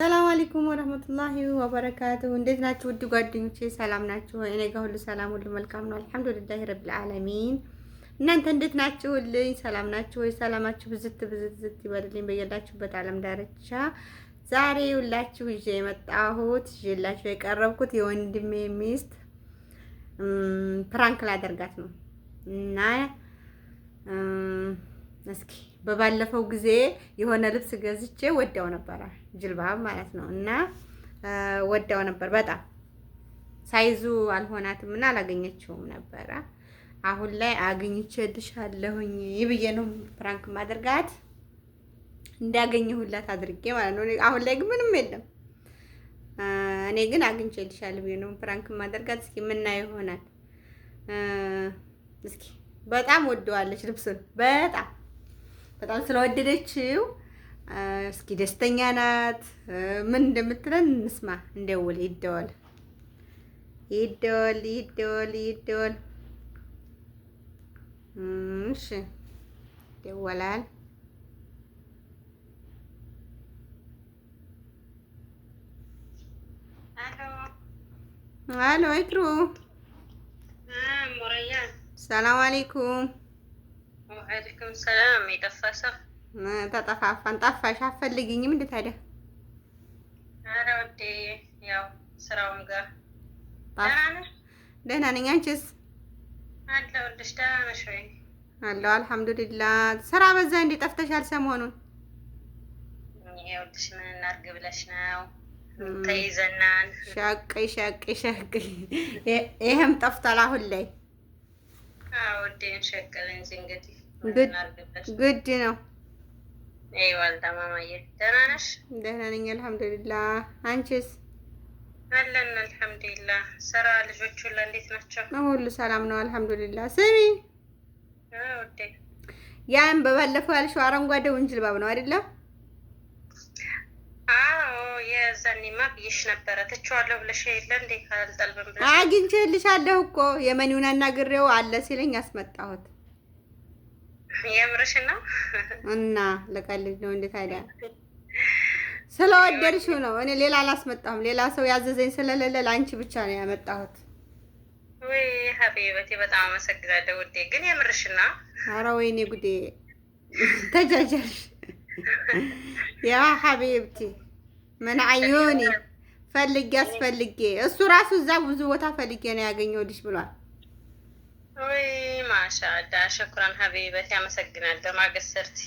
ሰላም አለይኩም ወረህመቱላሂ ወበረካቱሁ። እንዴት ናችሁ ውድ ጓደኞቼ? ሰላም ናችሁ? እኔ ጋር ሁሉ ሰላም፣ ሁሉ መልካም ነው። አልሐምዱሊላሂ ረቢል ዓለሚን። እናንተ እንዴት ናችሁልኝ? ሰላም ናችሁ ወይ? ሰላማችሁ ብዝት ብዝት ዝት ይበልልኝ በያላችሁበት ዓለም ዳርቻ። ዛሬ ሁላችሁ ይዤ የመጣሁት ይዤላችሁ የቀረብኩት የወንድሜ ሚስት prank ላደርጋት ነው እና እስኪ በባለፈው ጊዜ የሆነ ልብስ ገዝቼ ወዳው ነበረ፣ ጅልባብ ማለት ነው። እና ወዳው ነበር በጣም ሳይዙ አልሆናትም እና አላገኘችውም ነበረ። አሁን ላይ አግኝቼልሻለሁኝ ብዬ ነው prank ማደርጋት እንዳገኘሁላት አድርጌ ማለት ነው። አሁን ላይ ግን ምንም የለም። እኔ ግን አግኝቼልሻለሁ ብዬ ነው prank ማደርጋት። እስኪ ምናየው ይሆናል። እስኪ በጣም ወደዋለች ልብሱን በጣም በጣም ስለወደደችው እስኪ ደስተኛ ናት። ምን እንደምትለን እንስማ። እንደውል ይደወል ይደወል ይደወል ይደወል። እሺ ይደወላል። አሎ አይክሩ፣ ሰላም አለይኩም። ወአለይኩም ሰላም። የጠፋ ሰው ተጠፋፋን። ጠፋሽ። አትፈልጊኝም እንደ ታዲያ? ኧረ ውዴ ያው ስራውም ጋር ደህና ነኝ። አንቺስ? አለሁልሽ። ደህና ነሽ ወይ? አለሁ አልሐምዱሊላህ። ስራ በዛ እንዴ? ጠፍተሻል ሰሞኑን። ይኸውልሽ ምን እናድርግ ብለሽ ነው ተይዘናል። ሸቅይ ሸቅይ ሸቅይ። ይሄም ጠፍቷል አሁን ላይ። አዎ ውዴ እንሸቅል እንጂ እንግዲህ ግድ ነው። ዋልዳ ማማዬ ደህና ነሽ? ደህና ነኝ አልሐምዱሊላህ። አንቺስ? አለን አልሐምዱሊላህ። ስራ፣ ልጆች ሁላ እንዴት ናቸው? ሁሉ ሰላም ነው አልሐምዱሊላህ። ስሚ ያን በባለፈው ያልሽው አረንጓዴውን ጅልባብ ነው አይደለም? አዎ የዛኔማ ብዬሽ ነበረ። ትቼዋለሁ ብለሽ የለ እንዴ? አልጠልብም ብለሽ አግኝቼልሻለሁ እኮ የመኒውን አናግሬው አለ ሲለኝ አስመጣሁት። የምርሽ ነው? እና ለቀልድ ነው እንዴ ታዲያ? ስለወደድሽው ነው። እኔ ሌላ አላስመጣሁም። ሌላ ሰው ያዘዘኝ ስለሌለ ለአንቺ ብቻ ነው ያመጣሁት። ወይ ሀቢበቴ በጣም አመሰግናለሁ ውዴ። ግን የምርሽ ነው? ኧረ ወይኔ ጉዴ ተጃጀርሽ። ያ ሀቢብቲ ምን አዩኒ ፈልጌ አስፈልጌ እሱ ራሱ እዛ ብዙ ቦታ ፈልጌ ነው ያገኘሁልሽ ብሏል። ወይ ማሻአላ ሸኩራን ሀቢበቴ አመሰግናለሁ። ማገሰርቲ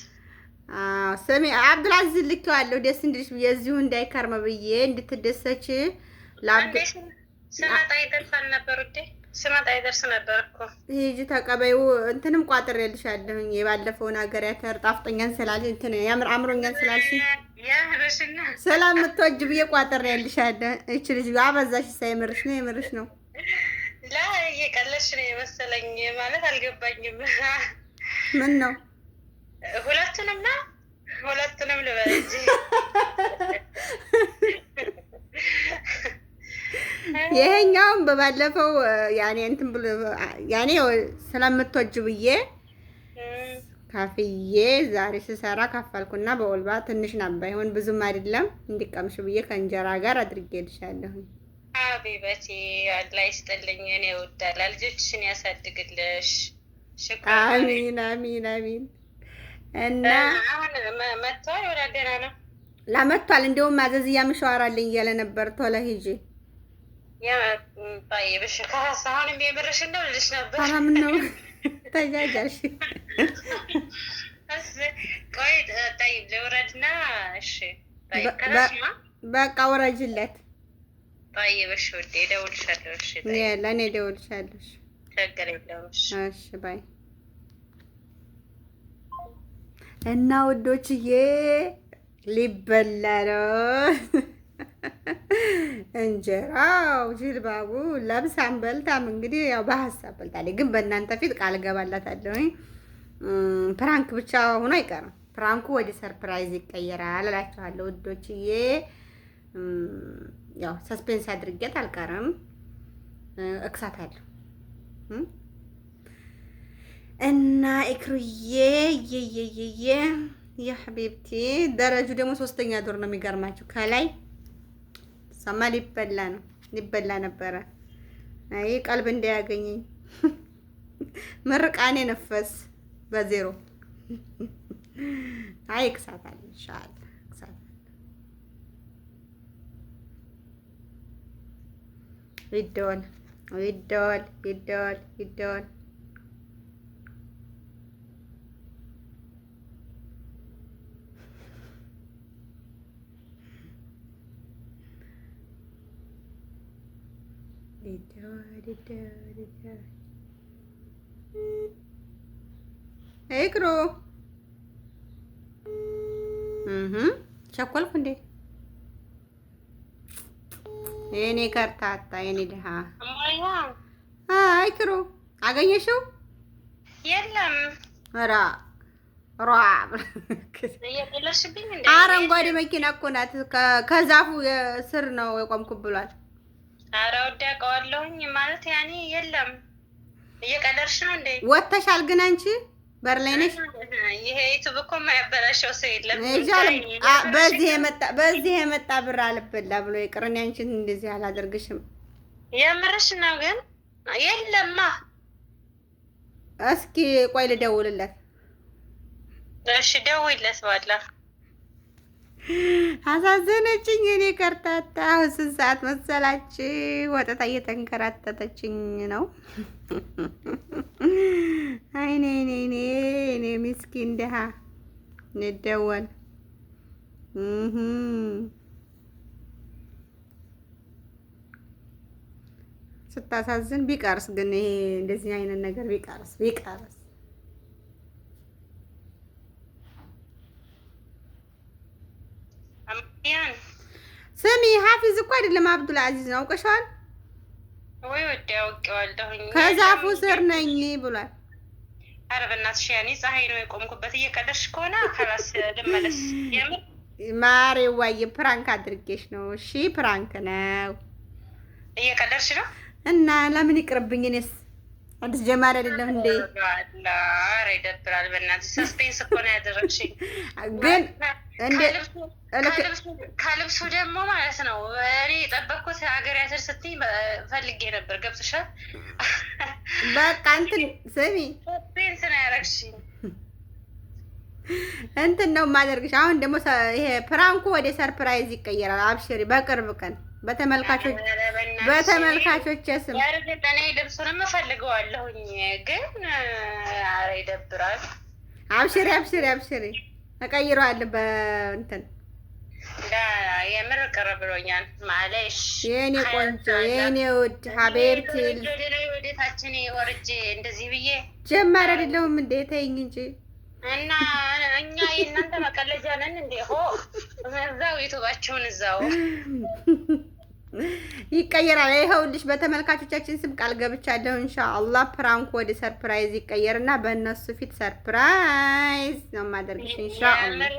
ስሚ አብዱልአዚዝ ልኬዋለሁ። ደስ እንድልሽ ብዬ እዚሁ እንዳይከርም ብዬ እንድትደሰች ስመጣ ይደርሳል ነበር ውዴ፣ ስመጣ ይደርስ ነበር እኮ። ሂጂ ተቀበይው። እንትንም ቋጥሬልሻለሁኝ የባለፈውን ሀገር ያተር ጣፍጦኛን ስላልሽ እንትን ያምር አምሮኛን ስላልሽ ስለምትወጂ ብዬ ቋጥሬልሻለሁ። እቺ ልጅ አበዛሽ። የምርሽ ነው የምርሽ ነው። ላ እየቀለድሽ ነው የመሰለኝ። ማለት አልገባኝም። ምን ነው? ሁለቱንም ና ሁለቱንም ልበል እንጂ። ይሄኛውም በባለፈው ያኔ እንትን ብሎ ያኔ ስለምትወጅ ብዬ ካፍዬ ዛሬ ስሰራ ካፈልኩና በወልባ ትንሽ ና ባይሆን ብዙም አይደለም እንዲቀምሽ ብዬ ከእንጀራ ጋር አድርጌልሻለሁ። ሀቢበቴ አላህ ይስጥልኝ። እኔ እወዳለሁ። ልጆችሽን ያሳድግልሽ። አሚን አሚን አሚን። እና አሁን መጥቷል። ወደ ገና ነው ላመጥቷል። እንደውም ማዘዝ እያምሸዋራልኝ እያለ ነበር። ቶሎ ሂጂ። ኧረ ምነው ተጃጃልሽ? በቃ ውረጅለት። ለእኔ እደውልልሻለሁ። እሺ bye። እና ውዶችዬ ሊበላ ነው እንጀራው ጅልባቡ። ለብሳም በልታም እንግዲህ ያው በሀሳብ በልታለች፣ ግን በእናንተ ፊት ቃል እገባላታለሁኝ prank ብቻ ሆኖ አይቀርም። prank ኡ ወደ surprise ይቀየራል እላችኋለሁ ውዶችዬ። ያው suspense አድርጌት አልቀርም፣ እክሳታለሁ። እና ኢክሩዬ የየየየ ያ ሐቢብቲ ደረጁ ደግሞ ሶስተኛ ዶር ነው የሚገርማችሁ ከላይ እሷማ ሊበላ ነው፣ ሊበላ ነበረ። አይ ቀልብ እንዳያገኘኝ ምርቃኔ ነፈስ በዜሮ። አይ እክሳታለሁ፣ ኢንሻአላህ እክሳታለሁ። ይደወል ይደወል ይደወል ይደወል። ይደወል ይደወል ይደወል። ይቅሩ ቸኮልኩ እንዴ? የኔ ከርታታ የኔ ድሃ። አይክሩ አገኘሽው? የለም። ራ ራ አረንጓዴ መኪና እኮ ናት። ከዛፉ ስር ነው የቆምኩ ብሏል። ኧረ ወዲያ አውቀዋለሁኝ ማለት ያኔ የለም። እየቀለድሽ ነው እንዴ? ወጥተሻል ግን አንቺ በር ላይ ነሽ። ይሄ ዩቱብ እኮ የማያበላሸው ሰው የለም። በዚህ የመጣ ብር አልበላ ብሎ ይቅር። እኔ አንቺን እንደዚህ አላደርግሽም። የምርሽ ነው ግን የለማ። እስኪ ቆይ ልደውልለት። እሺ ደውይለት። ባላ አሳዘነችኝ። እኔ ከርታታ አሁን ስንት ሰዓት መሰላችሁ? ወጥታ እየተንከራተተችኝ ነው። አይኔ ኔ ኔ ኔ ምስኪን ድሃ እንደወል ስታሳዝን። ቢቀርስ ግን ይሄ እንደዚህ አይነት ነገር ቢቀርስ ቢቀርስ። ስሚ ሀፊዝ እኮ አይደለም አብዱል አዚዝ ነው። አውቀሻዋል? ወይ ወደ አውቄዋለሁኝ። ከዛፉ ስር ነኝ ብሏል። ኧረ በእናትሽ ያኔ ፀሐይ ነው የቆምኩበት። እየቀለድሽ ከሆነ خلاص ልመለስ። የምር ማሬ ዋዬ prank አድርጌሽ ነው። እሺ prank ነው። እየቀለድሽ ነው። እና ለምን ይቅርብኝ? እኔስ አዲስ ጀማሪ አይደለም እንዴ? ኧረ ይደብራል። በእናትሽ suspense እኮ ነው ያደረግሽኝ። ግን እንደ ከልብሱ ደግሞ ማለት ነው እኔ የጠበቅኩት ሀገር ያስር ስትይ ፈልጌ ነበር። ገብቶሻል? በቃ እንትን ስሚ፣ suspense ነው ያደረግሽኝ። እንትን ነው የማደርግሽ። አሁን ደግሞ ይሄ prank ኡ ወደ surprise ይቀየራል። አብሽሪ፣ በቅርብ ቀን በተመልካቾች ስም። እኔ ልብሱንም እፈልገዋለሁኝ ግን ኧረ ይደብራል። አብሽሪ አብሽሪ አብሽሪ፣ እቀይረዋለሁ በእንትን። የምር ቅር ብሎኛል። معليش የኔ ቆንጆ የኔ ውድ حبيبتي። ወደታችን ወርጄ እንደዚህ ብዬ ጀማሪ አይደለሁም እንዴ? ተይኝ እንጂ። እና እኛ የእናንተ መቀለጃ ነን እንዴ? ሆ እዛው ዩቱባችሁን እዛው። ይቀየራል። ይኸውልሽ በተመልካቾቻችን ስም ቃል ገብቻለሁ። ኢንሻአላህ prank ወደ surprise ይቀየርና በእነሱ ፊት surprise ነው የማደርግሽ። ኢንሻአላህ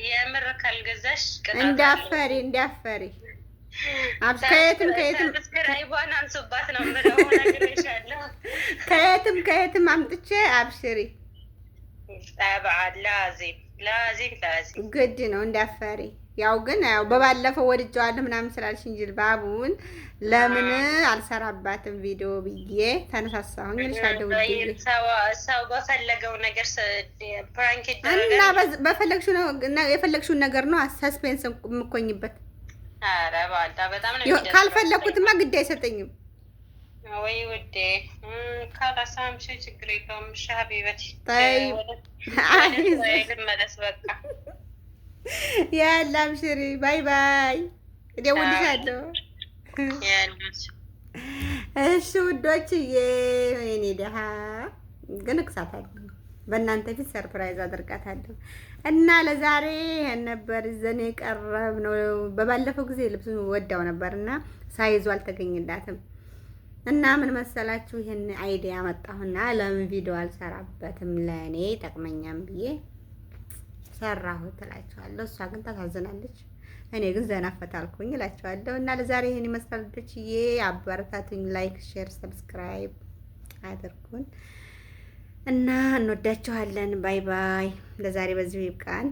የምር ካልገዛሽ እንዳፈሪ እንዳፈሪ። ከየትም ከየትም subscribe ዋን አንሱባት ነው የምለው። ነግሬሻለሁ። ከየትም ከየትም አምጥቼ አብሽሪ። طبعا لازم لازم لازم ግድ ነው እንዳፈሪ። ያው ግን ያው በባለፈው ወድጀዋለሁ ምናምን ስላልሽኝ ጅልባቡን ለምን አልሰራባትም ቪዲዮ ብዬ ተነሳሳሁኝ እልሻለሁ። ውድዬ ሰው በፈለገው ነገር prank እና በፈለግሽው የፈለግሽውን ነገር ነው suspense የምኮኝበት። ኧረ ባልታ በጣም ነው የሚደብረው። ካልፈለግኩትማ ግድ አይሰጠኝም። ወይ ውዴ ካላሳምሽ ችግር የለውም። እሺ حبيبتي ልመለስ በቃ። يلا አብሽሪ፣ bye bye፣ እደውልልሻለሁ። እሺ ውዶችዬ፣ የኔ ደሃ ግን እክሳታለሁ። በእናንተ ፊት surprise አደርጋታለሁ። እና ለዛሬ ይሄን ነበር ይዘን የቀረብነው። በባለፈው ጊዜ ልብሱን ወዳው ነበር እና ሳይዙ አልተገኘላትም። እና ምን መሰላችሁ ይሄን idea መጣሁና ለምን ቪዲዮ አልሰራበትም ለእኔ ጠቅመኛም ብዬ ሰራሁት እላችኋለሁ። እሷ ግን ታሳዝናለች፣ እኔ ግን ዘና ፈታ አልኩኝ እላችኋለሁ። እና ለዛሬ ይሄን ይመስላል ልጆችዬ። አበረታቱኝ፣ like፣ share፣ subscribe አድርጉን እና እንወዳችኋለን። Bye bye። ለዛሬ በዚሁ ይብቃን።